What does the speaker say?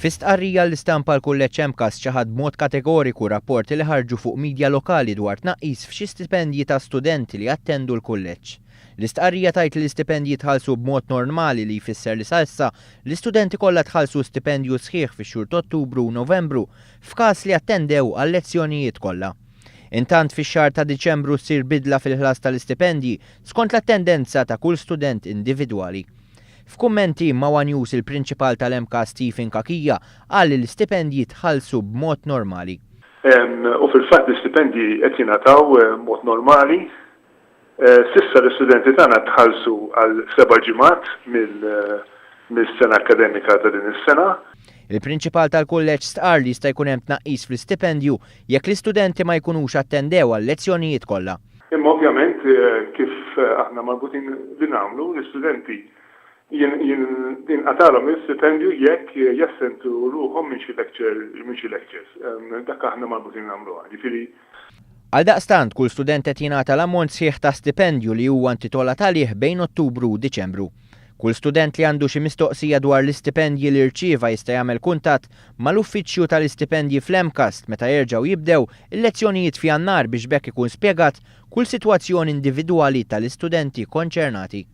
Fi stqarrija l-istampa l-Kulleġġ MCAST ċaħad b'mod kategoriku rapporti li ħarġu fuq midja lokali dwar tnaqqis f'xi stipendji ta' studenti li jattendu l-kulleġġ. L-istqarrija tgħid li l-istipendji tħallsu b'mod normali li jfisser li sa issa l-istudenti kollha tħallsu stipendju sħiħ fix-xhur t'Ottubru u Novembru f'każ li attendew għal-lezzjonijiet kollha. Intant fix-xahar ta' Diċembru ssir bidla fil-ħlas tal-istipendji skont l-attendenza ta' kull student individwali. F'kummenti ma' One News il-Prinċipal tal-MCAST Stephen Cachia qal li l-istipendji tħallsu b'mod normali. U fil-fatt l-istipendji qed jingħataw b'mod normali. S'issa l-istudenti tagħna tħallsu għal seba' ġimgħat mill-sena akkademika ta' din is-sena. Il-Prinċipal tal-Kulleġġ stqarr li jista' jkun hemm tnaqqis fl-istipendju jekk l-istudenti ma jkunux attendew għal-lezzjonijiet kollha. Imma ovvjament kif aħna marbutin li nagħmlu, l-istudenti jinqatalhom l-istipendju jekk jassentu ruħhom minn xi lecture minn xi lectures. Dak aħna marbutin nagħmluha. Ġifieri Għaldaqstant, kull student qed jingħata l-ammont sħiħ ta' stipendju li huwa intitolat għalih bejn Ottubru u Diċembru. Kull student li għandu xi mistoqsija dwar l-istipendji li rċieva jista' jagħmel kuntatt mal-Uffiċċju tal-Istipendji fl-MCAST meta jerġgħu jibdew il-lezzjonijiet f'Jannar biex b'hekk ikun spjegat kull sitwazzjoni individwali tal-istudenti konċernati.